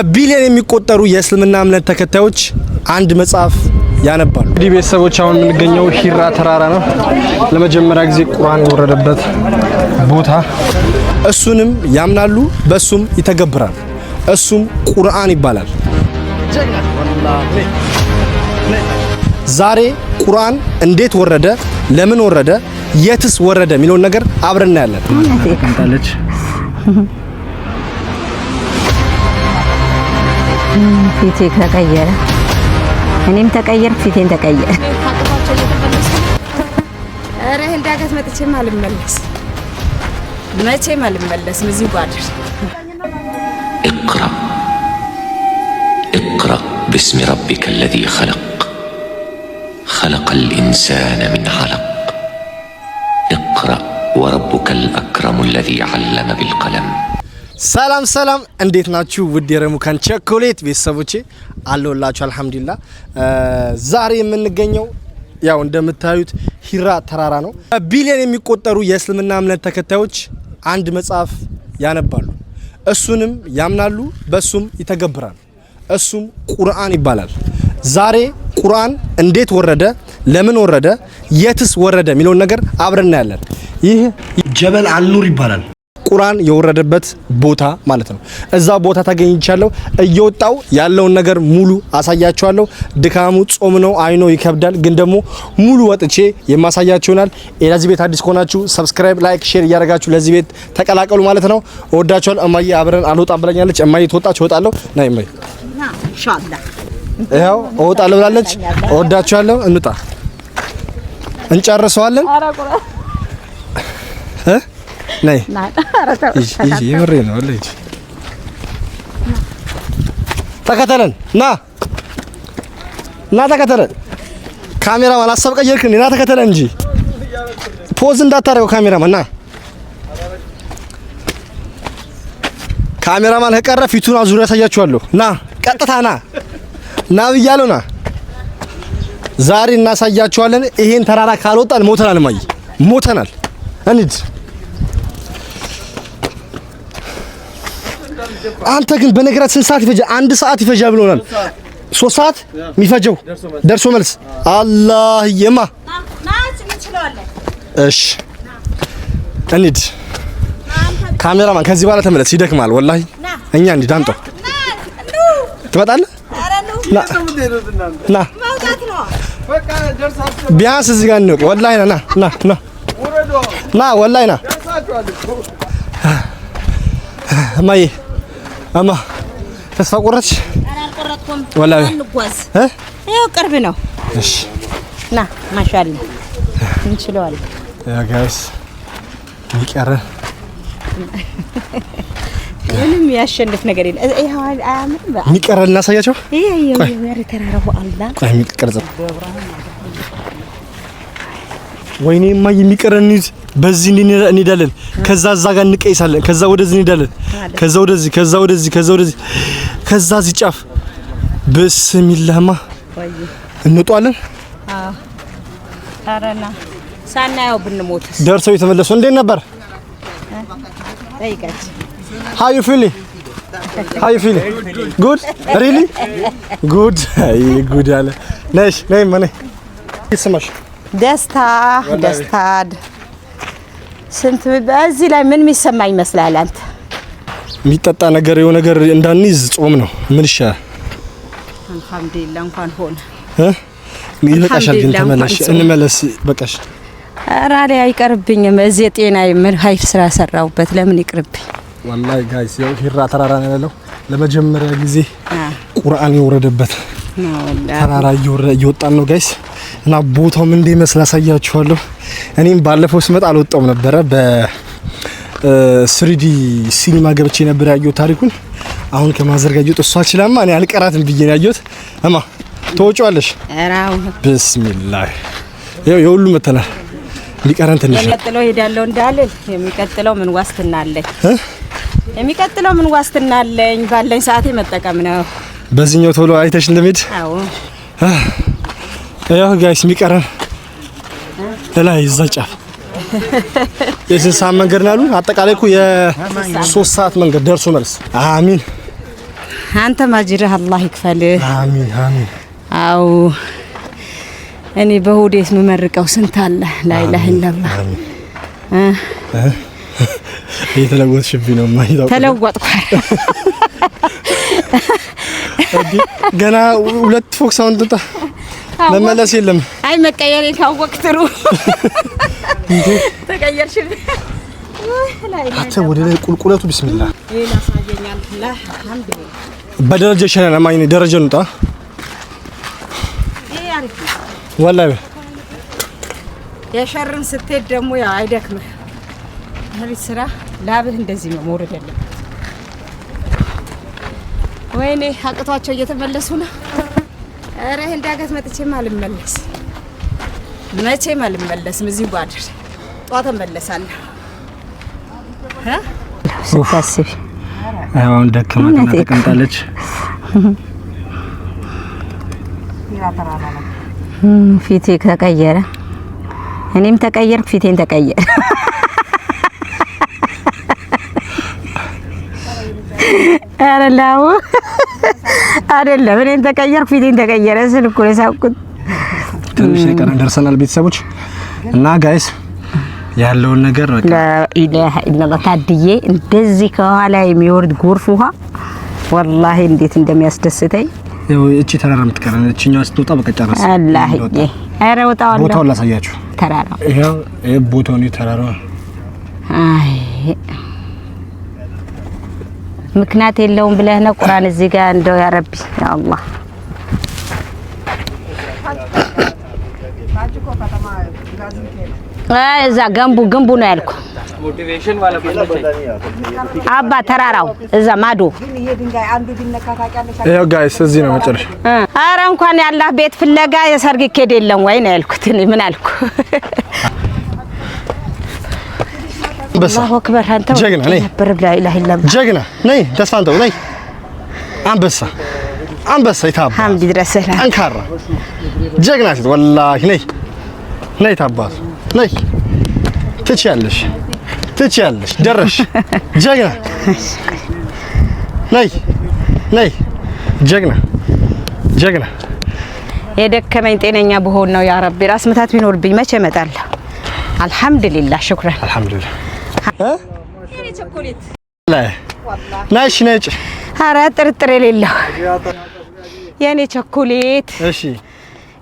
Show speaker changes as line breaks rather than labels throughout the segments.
ቢሊዮን የሚቆጠሩ የእስልምና እምነት ተከታዮች አንድ መጽሐፍ ያነባሉ። እንግዲህ ቤተሰቦች፣ አሁን የምንገኘው ሂራ ተራራ ነው። ለመጀመሪያ ጊዜ ቁርአን የወረደበት ቦታ። እሱንም ያምናሉ፣ በሱም ይተገብራሉ። እሱም ቁርአን ይባላል። ዛሬ ቁርአን እንዴት ወረደ፣ ለምን ወረደ፣ የትስ ወረደ የሚለውን ነገር አብረን እናያለን። ተቀምጣለች።
ፊቴ ተቀየረ፣ እኔም ተቀየርኩ፣ ፊቴን ተቀየረ።
ኧረ ይሄን ዳገት መጥቼም አልመለስ፣ መቼም አልመለስም። እዚሁ ባድር።
اقرأ اقرأ باسم ربك الذي خلق، خلق الإنسان من علق، اقرأ وربك الأكرم الذي علم بالقلم.
ሰላም ሰላም፣ እንዴት ናችሁ? ውድ የረሙካን ቸኮሌት ቤተሰቦቼ፣ አለሁላችሁ። አልሐምዱሊላህ። ዛሬ የምንገኘው ያው እንደምታዩት ሂራ ተራራ ነው። ቢሊዮን የሚቆጠሩ የእስልምና እምነት ተከታዮች አንድ መጽሐፍ ያነባሉ፣ እሱንም ያምናሉ፣ በሱም ይተገብራሉ። እሱም ቁርአን ይባላል። ዛሬ ቁርአን እንዴት ወረደ፣ ለምን ወረደ፣ የትስ ወረደ የሚለውን ነገር አብረን እናያለን። ይህ
ጀበል አልኑር ይባላል።
ቁርአን የወረደበት ቦታ ማለት ነው። እዛ ቦታ ተገኝቻለሁ። እየወጣው ያለውን ነገር ሙሉ አሳያችኋለሁ። ድካሙ ጾም ነው፣ አይኖ ይከብዳል፣ ግን ደግሞ ሙሉ ወጥቼ የማሳያችሁ ይሆናል። ለዚህ ቤት አዲስ ከሆናችሁ subscribe፣ like፣ share እያደረጋችሁ ለዚህ ቤት ተቀላቀሉ ማለት ነው። እወዳችኋለሁ። እማዬ አብረን አልወጣም ብለኛለች። እማዬ ትወጣች፣ እወጣለሁ። ናይ እማዬ፣
ኢንሻአላህ።
ይኸው እወጣለሁ ብላለች። እወዳችኋለሁ። እንውጣ፣ እንጨርሰዋለን። እ ነይ ይጂ፣ የምሬ ነው። ልጅ ተከተለን፣ ና ና ተከተለን። ካሜራማን ሀሳብ ቀየርክ እንዴ? ና ተከተለን እንጂ pause እንዳታደርገው። ካሜራማን ና። ካሜራማን ከቀረ ፊቱን አዙሬ ያሳያችኋለሁ። ና ቀጥታ ና ና ብያለሁ። ና፣ ዛሬ እናሳያችኋለን። ይሄን ተራራ ካልወጣን ሞተናል፣ እማዬ ሞተናል። እንሂድ። አንተ ግን በነገራት ስንት ሰዓት ይፈጃል? አንድ ሰዓት ይፈጃል ብሎናል። 3 ሰዓት የሚፈጀው ደርሶ መልስ። አላህ የማ እሺ እንሂድ። ካሜራማን ከዚህ በኋላ ተመለስ፣ ይደክማል። ወላሂ እኛ እንሂድ። አምጣው፣ ትመጣለህ? ና ና፣ ቢያንስ እዚህ ጋር እንወቅ። ወላሂ ና ና ና ና፣ ወላሂ ና። እማዬ፣ እማ ተስፋ ቆረጥሽ?
አልቆረጥኩም።
ወላሂ
እንጓዝ።
እ
ይኸው ቅርብ ነው።
እሺ።
ና፣ ማሻአላህ እንችለዋለን።
Yeah guys፣ የሚቀረን
ምንም ያሸንፍ ነገር የለም። ይኸው አያምርም?
የሚቀረን እናሳያቸው።
ይሄ ይሄ ተራራው አላህ።
ቆይ፣ የሚቀርጽ ወይኔ እማዬ፣ የሚቀረን እንሂድ። በዚህ እንሄዳለን፣ ከዛ እዛ ጋር እንቀይሳለን፣ ከዛ ወደዚህ እንሄዳለን፣ ከዛ ወደዚህ፣ ከዛ ወደዚህ፣ ከዛ ወደዚህ፣ ከዛ እዚህ ጫፍ። ብስሚላህማ እንወጣለን።
ኧረ ና፣ ሳናየው ብንሞትስ?
ደርሰው የተመለሱ እንዴት ነበር?
ጠይቃቸው።
How you feeling? How you feeling? Good? Really? Good. አይ ጉድ አለ። ነሽ ነይ ማኔ ይስማሽ።
ደስታ ደስታ፣ ስንት በዚህ ላይ ምን የሚሰማ ይመስላል አንተ?
የሚጠጣ ነገር የሆነ ነገር እንዳንይዝ ጾም ነው። ምን ይሻላል?
አልሐምዱሊላህ እንኳን ሆነ።
እ ይበቃሻል። ግን
አልሐምዱሊላህ
ተመለሽ፣
እንኳን ጾም።
እንመለስ። በቃሽ።
ኧረ እኔ አይቀርብኝም። እዚህ ጤና ምን ሀይል ስራ ሰራሁበት፣ ለምን ይቅርብኝ?
ወላሂ guys፣ ያው ሂራ ተራራ ነው ያለው። ለመጀመሪያ ጊዜ ቁርአን የወረደበት ተራራ እየወጣን ነው guys። እና ቦታው ምን እንደሚመስል አሳያችኋለሁ። እኔም ባለፈው ስመጣ አልወጣውም ነበረ። በ 3D ሲኒማ ገብቼ ነበር ያየሁት ታሪኩን። አሁን ከማዘር ጋር እየወጣሁ እሷ ችላማ እኔ አልቀራትም ብዬ ነው ያየሁት። እማ ትወጪዋለሽ?
ኧረ አሁን
ብስሚላህ፣ ይኸው የሁሉ መተናል። ሊቀረን ትንሽ ነው።
የሚቀጥለው ሄዳለሁ እንዳልል የሚቀጥለው ምን ዋስትና አለኝ?
እ?
የሚቀጥለው ምን ዋስትና አለኝ? ባለኝ ሰዓቴ መጠቀም ነው።
በዚህኛው ቶሎ አይተሽ እንደሚሄድ።
አዎ።
ያው guys፣ የሚቀረን ላይ እዛ ጫፍ የስንት ሰዓት መንገድ ነው ያሉ? አጠቃላይ እኮ የ3 ሰዓት መንገድ ደርሶ መልስ። አሚን።
አንተ ማጅርህ አላህ ይክፈልህ።
አሚን አሚን።
አው እኔ በሆዴስ የምመርቀው ስንት አለ። لا إله إلا الله።
እየተለወጥሽብኝ ነው። ማይታው
ተለወጥኩ።
ገና ሁለት ፎቅ ሳይሆን ትጣ መመለስ የለም።
አይ መቀየሬ ካወቅ ጥሩ ተቀየርሽብኝ።
አንተ ወደ ላይ ቁልቁለቱ ቢስሚላህ በደረጃ ይሻላል። አማኝ ደረጃ እንውጣ። ወላሂ
የሸርን ስትሄድ ደግሞ ያው አይደክምህ። አቤት ስራ ላብህ እንደዚህ ነው መውረድ ያለበት። ወይኔ አቅቷቸው እየተመለሱ ነው። ኧረ ይሄን ዳገት መጥቼም አልመለስ መቼም አልመለስም። እዚሁ ባድር ጧት እመለሳለሁ።
ስታስቢ
አሁን ደከማትና ተቀምጣለች።
ፊቴ ተቀየረ፣ እኔም ተቀየርኩ፣ ፊቴን ተቀየረ። ኧረ ላው አይደለም፣ እኔም ተቀየርኩ፣ ፊቴን ተቀየረ ስል እኮ ነው የሳቅኩት።
ትንሽ የቀረን ደርሰናል ቤተሰቦች እና guys ያለውን ነገር በቃ
لا إله إلا الله። ታድዬ እንደዚህ ከኋላ የሚወርድ ጎርፍ ውሃ ወላሂ እንዴት እንደሚያስደስተኝ።
ያው እቺ ተራራ የምትቀረን እቺኛዋ ስትወጣ በቃ ጨረስን።
አላህዬ ኧረ እወጣዋለሁ።
ቦታውን ላሳያችሁ።
ተራራው
ይሄው ይሄ ቦታው ነው ተራራው።
አይ ምክንያት የለውም ብለህ ነው ቁርአን እዚህ ጋር እንደው ያ ረቢ ያ አላህ። አይ እዛ ገንቡ ግንቡ ነው ያልኩ አባ ተራራው እዛ ማዶ።
ይሄው guys እዚህ ነው መጨረሻ።
ኧረ እንኳን ያላህ ቤት ፍለጋ የሰርግ ኬድ የለም ወይ ነው ያልኩት። እኔ ምን አልኩ? الله أكبر። አንተ
ጀግና ነይ
ነበር لا إله إلا الله።
ጀግና ነይ፣ ተስፋ አንተው ነይ። አንበሳ አንበሳ ይታባ
ሐምድ ይድረስህ።
ጠንካራ ጀግና ሴት ወላሂ። ነይ ነይ፣ ታባቱ ነይ። ትችያለሽ ትችያለሽ፣ ደረሽ። ጀግና ነይ ነይ፣ ጀግና ጀግና።
የደከመኝ ጤነኛ ብሆን ነው ያ ረቢ። ራስ ምታት ቢኖርብኝ መቼ እመጣለሁ? አልሐምዱሊላህ ሽኩረን።
አልሐምዱሊላህ። ነይ እሺ፣ ነጭ።
ኧረ ጥርጥር የሌለው የኔ ቸኮሌት።
እሺ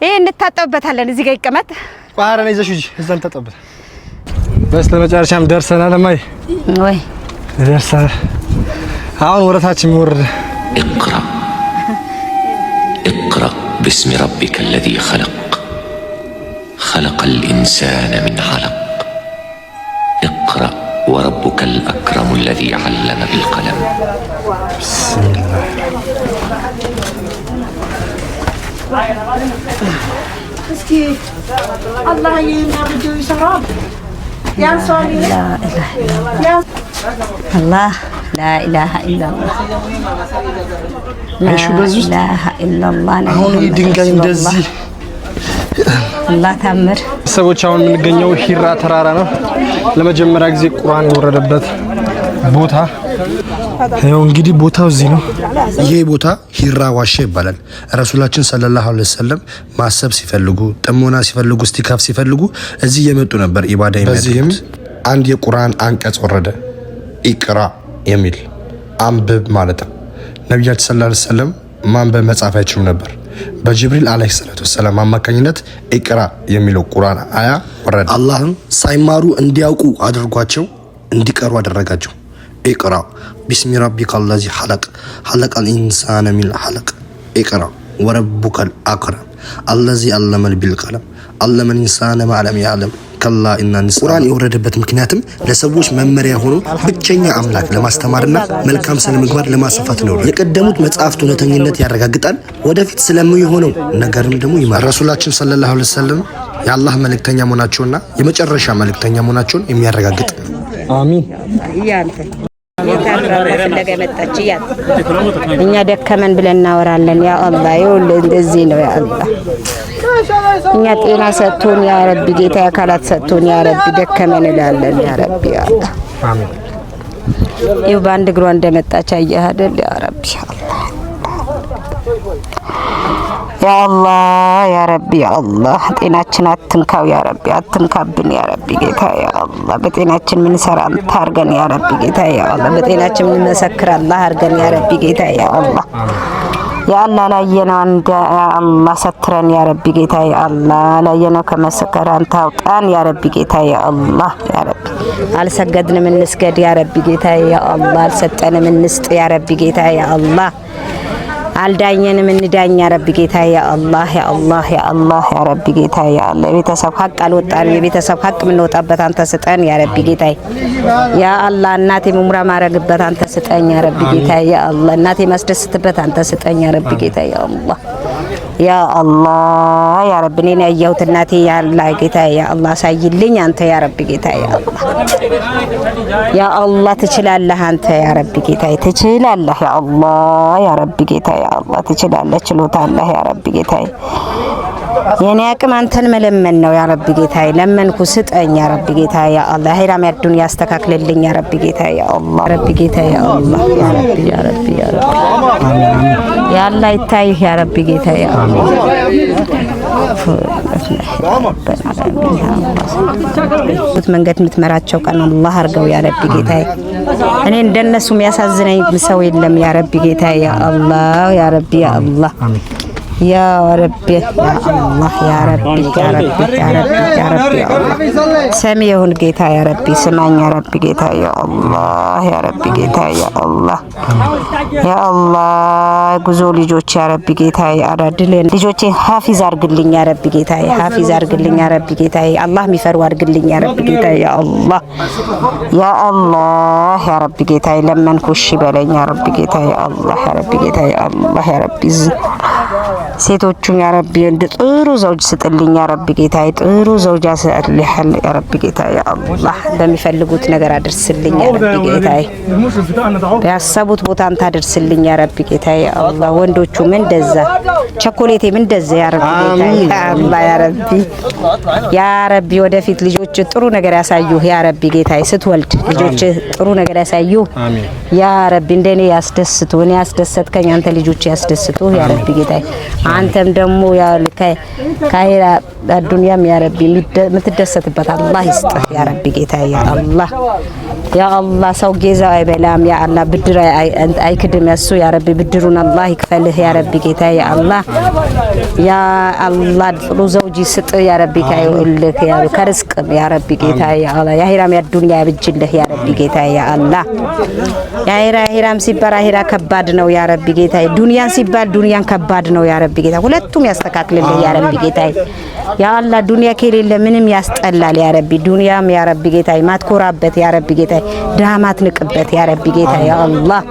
ይሄ እንታጠብበታለን። እዚህ ጋር ይቀመጥ።
ቋራ ነው ይዘሽ ሂጂ፣ እዛ እንታጠብበት። በስተመጨረሻም ደርሰናል። እማዬ
ወይ
ደርሰናል። አሁን ወረታችን የሚወርድ
اقرأ اقرأ باسم ربك الذي خلق خلق الإنسان من علق اقرأ وربك الأكرم الذي علم بالقلم.
ቢስሚላህ።
እስኪ አላህ ይህን ይሰራል።
አላህ لا إله إلا الله
አይሹ በዚህ ውስጥ
لا إله إلا الله።
አሁን ይህ ድንጋይ እንደዚህ
አላህ ታምር።
ሰዎች አሁን የምንገኘው ሂራ ተራራ ነው። ለመጀመሪያ ጊዜ ቁርአን የወረደበት ቦታ ይኸው እንግዲህ ቦታው እዚህ ነው።
ይሄ ቦታ ሂራ ዋሻ ይባላል። ረሱላችን صلى الله عليه وسلم ማሰብ ሲፈልጉ፣ ጥሞና ሲፈልጉ፣ እስቲካፍ ሲፈልጉ እዚህ እየመጡ ነበር ኢባዳ የሚያደርጉት። በዚህም አንድ የቁርአን አንቀጽ ወረደ፣ اقرأ የሚል አንብብ ማለት ነው። ነቢያችን صلى الله عليه وسلم ማንበብ መጻፍ አይችሉም ነበር። በጅብሪል عليه الصلاة والسلام አማካኝነት اقرأ የሚለው ቁርአን አያ ወረደ። አላህም ሳይማሩ እንዲያውቁ አድርጓቸው እንዲቀሩ አደረጋቸው። اقرأ باسم ربك الذي خلق خلق الإنسان من علق اقرأ وربك الأكرم الذي علم بالقلم علم الإنسان ما لم يعلم كلا إن ቁርአን የወረደበት ምክንያትም ለሰዎች መመሪያ ሆኖ ብቸኛ አምላክ ለማስተማርና መልካም ስነ ምግባር ለማስፋት ነው። የቀደሙት መጽሐፍት እውነተኝነት ያረጋግጣል። ወደፊት ስለሚሆነው ነገርም ደግሞ ይመራል። ረሱላችን صلى الله عليه وسلم የአላህ መልእክተኛ መሆናቸውና የመጨረሻ መልእክተኛ መሆናቸውን የሚያረጋግጥ
አሚን።
እያንተ ፍለጋ የመጣች እያት እኛ ደከመን ብለን እናወራለን። ያ አላህ ይኸውልህ እንደዚህ ነው። ያ አላህ እኛ ጤና ሰጥቶን ያ ረቢ ጌታ አካላት ሰጥቶን ያ ረቢ ደከመን እላለን። ያ ረቢ ያ አላህ
አሚን።
ይኸው በአንድ እግሯ እንደመጣች አየህ አይደል? ያ ረቢ አላህ። ያ አላህ ያ ረቢ ያ አላህ ጤናችን አትንካው ያ ረቢ፣ አትንካብን ያ ረቢ ጌታ ያ አላህ። በጤናችን ምንሰራ አንተ አድርገን ያ ረቢ ጌታ ያ አላህ። በጤናችን ምንመሰክር አላህ አድርገን ያ ረቢ ጌታ ያ አላህ። ያ አላህ ላየነው አንድ ያ አላህ ሰትረን ያ ረቢ ጌታ ያ አላህ። ላየነው ከመሰከር አንተ አውጣን ያ ረቢ ጌታ ያ አላህ። ያ ረቢ አልሰገድንም እንስገድ ያ ረቢ ጌታ ያ አላህ። አልሰጠንም እንስጥ ያ ረቢ ጌታ ያ አላህ። አልዳኘንም እንዳኝ ያ ረቢ ጌታ ያ አላህ ያ አላህ ያ አላህ ያ ረቢ ጌታ ያ አላህ። የቤተሰብ ሀቅ አልወጣንም፣ የቤተሰብ ሀቅ የምንወጣበት አንተ ስጠን ያ ረቢ ጌታ ያ አላህ። እናቴ ኡምራ ማረግበት አንተ ስጠኝ ያ ረቢ ጌታ ያ አላህ። እናቴ ማስደስትበት አንተ ስጠኝ ያ ረቢ ጌታ ያ አላህ ያ አላህ ያ ረቢ። እኔን ያየሁት እናቴ ያ አላህ ጌታ ያ አላህ አሳይልኝ አንተ ያ ረቢ ጌታ ያ አላህ ያ አላህ። ትችላለህ አንተ ያ ረቢ ጌታ ትችላለህ ያ አላህ ያ ረቢ ጌታ ያ አላህ ትችላለህ፣ ችሎታ አለህ ያ ረቢ ጌታ። የኔ አቅም አንተን መለመን ነው ያ ረቢ ጌታ። ለመንኩ ስጠኝ ያ ረቢ ጌታ ያ አላህ። ሄራም ያዱን ያስተካክልልኝ ያ ረቢ ጌታ ያ አላህ ረቢ ጌታ ያ አላህ ያ ረቢ ያ ረቢ ያ ረቢ ያ አላህ ይታይህ ያ ረቢ ጌታ ያ አላህ። መንገድ የምትመራቸው ቀን አላህ አድርገው ያ ረቢ ጌታ። እኔ እንደነሱ የሚያሳዝነኝ ሰው የለም ያ ረቢ ጌታ ያ አላህ ያ ረቢ ያ አላህ ያ ረቢ ያ አላህ ያ ረቢ ያ ረቢ ያ ረቢ ያ ረቢ ያ አላህ። ሰሚ የሁን ጌታ ያ ረቢ ስማኝ ያ ረቢ ጌታ ያ አላህ ያ ረቢ ጌታ ያ አላህ ያ አላህ። ጉዞ ልጆች ያ ረቢ ጌታ አዳድልን ልጆቼ ሀፊዝ አርግልኝ ያ ረቢ ጌታ ሀፊዝ አርግልኝ ያ ረቢ ጌታ አላህ የሚፈሩ አርግልኝ ያ ረቢ ጌታ ያ አላህ ያ አላህ ያ ረቢ ጌታ። ለመንኩ እሺ በለኝ ያ ረቢ ጌታ ያ አላህ ያ ረቢ ጌታ ያ አላህ ያ ረቢ። ሴቶቹም ያ ረቢ ጥሩ ዘውጅ ስጥልኝ ያ ረቢ ጌታ፣ ጥሩ ዘውጅ ስጥልኝ ያ ረቢ ጌታ ያ አላህ። በሚፈልጉት ነገር አድርስልኝ ያ ረቢ ጌታ፣ ያሰቡት ቦታ አንተ አድርስልኝ ያ ረቢ ጌታ ያ አላህ። ወንዶቹም እንደዛ ቸኮሌቴም እንደዛ ያ ረቢ ጌታ ያ አላህ ያ ረቢ ያ ረቢ። ወደፊት ልጆች ጥሩ ነገር ያሳዩ ያ ረቢ ጌታ፣ ስትወልድ ልጆች ጥሩ ነገር ያሳዩ ያ ረቢ። እንደኔ ያስደስቱ፣ እኔ ያስደሰትከኝ አንተ ልጆች ያስደስቱ ያ ረቢ ጌታ። አንተም ደግሞ ያ ካሄራ አዱንያም ያ ረቢ የምትደሰትበት አላህ ይስጥህ ያ ረቢ ጌታ ያ አላህ ያ አላህ። ሰው ጌዛ አይበላም ያ አላህ፣ ብድር አይክድም እሱ ያ ረቢ። ብድሩን አላህ ይክፈልህ ያ ረቢ ጌታ ያ አላህ ያ አላህ። ጥሩ ዘውጅ ስጥ ያ ረቢ ካይልህ ያ ከርስቅ ያ ረቢ ጌታ ያ አላህ። ያ ሂራም ያ ዱንያ ያብጅልህ ያ ረቢ ጌታ ያ አላህ። ያ ሂራ ሂራም ሲባል አሂራ ከባድ ነው ያ ረቢ ጌታ፣ ዱንያን ሲባል ዱንያን ከባድ ነው ያ ረቢ ጌታ። ሁለቱም ያስተካክልልህ ያ ረቢ ጌታ ያ አላህ። ዱንያ ከሌለ ምንም ያስጠላል ያ ረቢ። ዱንያም ያ ረቢ ጌታ ማትኮራበት ያ ረቢ ጌታ፣ ድሃ ማትንቅበት ያ ረቢ ጌታ ያ አላህ፣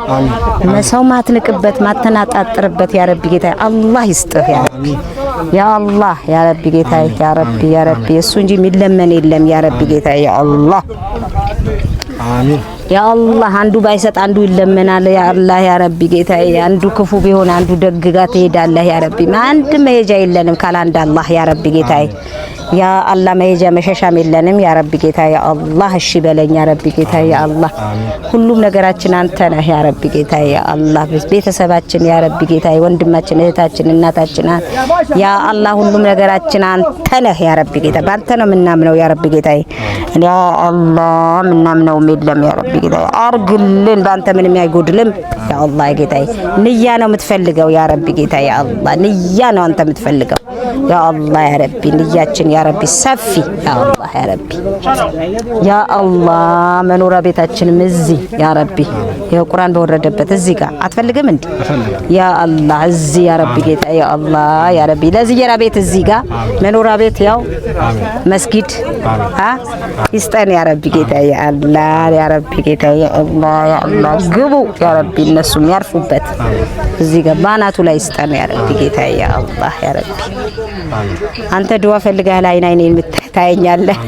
ሰው ማትንቅበት ማተናጣጥርበት ያ ረቢ ጌታ አላህ ይስጥህ ያ ረቢ ያ አላህ ያ ረቢ ጌታ ያ ረቢ ያ ረቢ። እሱ እንጂ የሚለመን የለም ያ ረቢ ጌታ ያ አላህ።
አሚን
ያ አላህ። አንዱ ባይሰጥ አንዱ ይለመናል ያ አላህ ያ ረቢ ጌታ። አንዱ ክፉ ቢሆን አንዱ ደግ ጋር ትሄዳለህ ያ ረቢ። አንድ መሄጃ የለንም ካላንድ አላህ ያ ረቢ ጌታ ያ አላህ። መሄጃ መሸሻም የለንም ያ ረቢ ጌታ ያ አላህ። እሺ በለኝ ያ ረቢ ጌታ ያ አላህ። ሁሉም ነገራችን አንተ ነህ ያ ረቢ ጌታ ያ አላህ። ቤተሰባችን ያ ረቢ ጌታ፣ ወንድማችን፣ እህታችን፣ እናታችን ያ አላህ፣ ሁሉም ነገራችን አንተ ነህ ያ ረቢ ጌታ። በአንተ ነው የምናምነው ያ ረቢ ጌታ ያ አላህ። ምናምነውም የለም ያ ረቢ ጌታ። አርግልን፣ በአንተ ምንም አይጎድልም ያ አላህ ጌታ። ንያ ነው የምትፈልገው ያ ረቢ ጌታ ያ አላህ። ንያ ነው አንተ የምትፈልገው ያ አላህ ያ ረቢ። ንያችን ያ ረቢ ሰፊ ያ አላህ ያ ረቢ ያ አላህ። መኖሪያ ቤታችንም እዚህ ያ ረቢ፣ ይኸው ቁርአን በወረደበት እዚህ ጋር አትፈልግም እንዴ ያ አላህ? እዚህ ያ ረቢ ጌታ ያ አላህ ያ ረቢ። ለዚየራ ቤት እዚህ ጋር መኖሪያ ቤት ያው መስጊድ ይስጠን ያ ረቢ ጌታ ያ አላህ ያ ረቢ ጌታ ያ አላህ ያ አላህ። ግቡ ያ ረቢ፣ እነሱም ያርፉበት እዚህ ጋር ባናቱ ላይ ይስጠን ያ ረቢ ጌታ ያ አላህ ያ ረቢ። አንተ ድዋ ፈልገህ ላይ አይን አይኔን ታየኛለህ።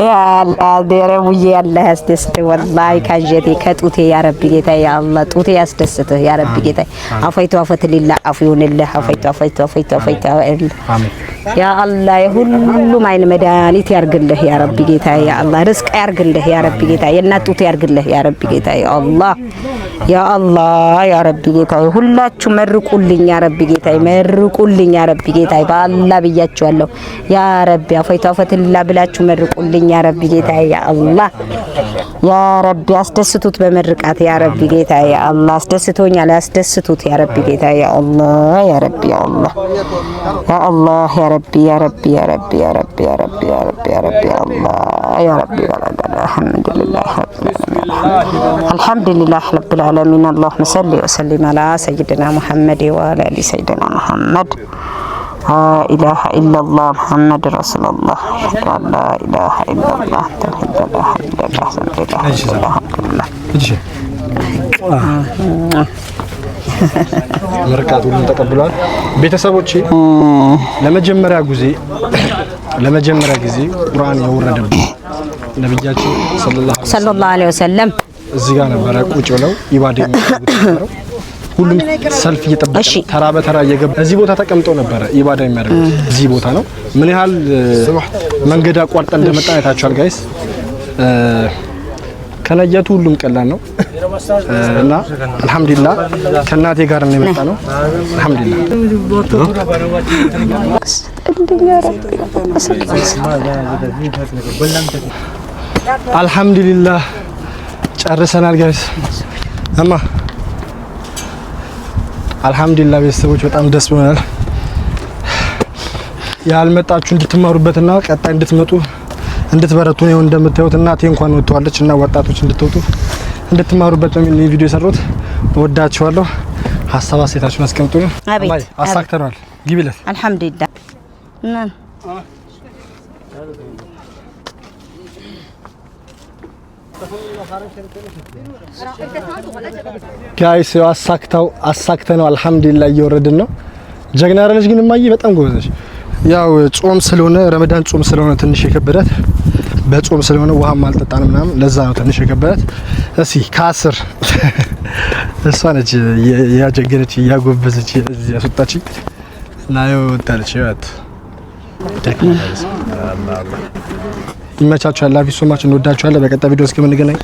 ያ አላህ ደረቡዬ፣ አላህ ያስደስትህ። ወላሂ ካንጀቴ ከጡቴ ያ ረቢ ጌታዬ፣ ያ አላህ ጡቴ ያስደስትህ ያ ረቢ ጌታዬ። አፈይቱ አፈት ሊላ አፉ ይሁንልህ። አፈይቱ አፈይቱ አፈይቱ አፈይቱ። ያ አላህ የሁሉም አይን መድኃኒት ያርግልህ ያ ረቢ ጌታዬ። ያ አላህ ርዝቅ ያርግልህ ያ ረቢ ጌታዬ። የእናት ጡት ያርግልህ ያ ረቢ ጌታዬ። ያ አላህ ያ አላህ ያ ረቢ ጌታዬ። ሁላችሁ መርቁልኝ ያ ረቢ ጌታዬ፣ መርቁልኝ ያ ረቢ ጌታዬ። በአላህ ብያችኋለሁ ያ ረቢ። አፈይቱ አፈትላ ብላችሁ መርቁልኝ ያ ረቢ ጌታዬ። ያ አላህ ያ ረቢ አስደስቱት በመርቃት ያ ረቢ ጌታዬ። ያ አላህ አስደስቶኛል፣ ያስደስቱት ያ ረቢ ጌታዬ። ያ አላህ ያ ረቢ ያ አላህ ያ አላህ ያ ረቢ ያ ረቢ ያ ረቢ ያ ረቢ ያ ረቢ ያ ረቢ ያ ረቢ ያ አላህ ያ ረቢ። አልሐምዱሊላህ አልሐምዱሊላህ ረቢል ዓለሚን። አላሁመ ሰሊ ወሰሊም ዐላ ሰይድና ሙሐመድ ወዐላ አሊ ሰይድና ሙሐመድ። ላ ኢላሃ ኢለላህ ሙሐመድ ረሱሉላህ። አሽሀዱ አን ላ ኢላሃ ኢለላህ። አልሐምዱሊላህ አልሐምዱሊላህ።
ምርቃት ሁሉም ተቀብለዋል። ቤተሰቦቼ፣ ለመጀመሪያ ጊዜ ቁርአን የወረደበት ነብያችን ሰለላሁ
ሰለላሁ ዐለይሂ ወሰለም
እዚህ ጋር ነበረ ቁጭ ብለው ኢባዳ የሚያደርጉት የነበረው። ሁሉም ሰልፍ እየጠበቀ ተራ በተራ እየገባ እዚህ ቦታ ተቀምጠው ነበረ ኢባዳ የሚያደርጉት እዚህ ቦታ ነው። ምን ያህል መንገድ አቋርጠን እንደመጣን አይታችኋል guys። ከነየቱ ሁሉም ቀላል ነው እና አልሐምዱሊላህ ከእናቴ ጋር ነው የመጣ ነው። አልሐምዱሊላህ። አልሐምዱሊላህ ጨርሰናል guys። እማ አልሐምዱሊላህ ቤተሰቦች በጣም ደስ ብሎናል። ያልመጣችሁ እንድትማሩበትና ቀጣይ እንድትመጡ እንድትበረቱ ነው። እንደምታዩት እናቴ እንኳን ወጥተዋለች እና ወጣቶች እንድትወጡ እንድትማሩበት በሚል ነው ቪዲዮ የሰሩት። እወዳችኋለሁ። ሀሳብ አስተያየታችሁን አስቀምጡ።
አቤት።
እማዬ፣ አሳክተነዋል። ግቢለት።
አልሐምዱሊላህ እና
Guys፣ ያው አሳክተነው አልሐምዱሊላህ እየወረድን ነው። ጀግና አይደለች ግን እማዬ በጣም ጎበዝ ነች። ያው ጾም ስለሆነ፣ ረመዳን ጾም ስለሆነ ትንሽ የከበዳት፣ በጾም ስለሆነ ውሃም አልጠጣንም ምናምን፣ ለዛ ነው ትንሽ የከበዳት። እስኪ ከ10 እሷ ነች ያጀገነች እያጎበዘች እዚህ ያስወጣችኝ እና ያው ወጣለች። ይወት ይመቻችኋል። Love you so much። እንወዳችኋለን። በቀጣይ ቪዲዮ እስከምንገናኝ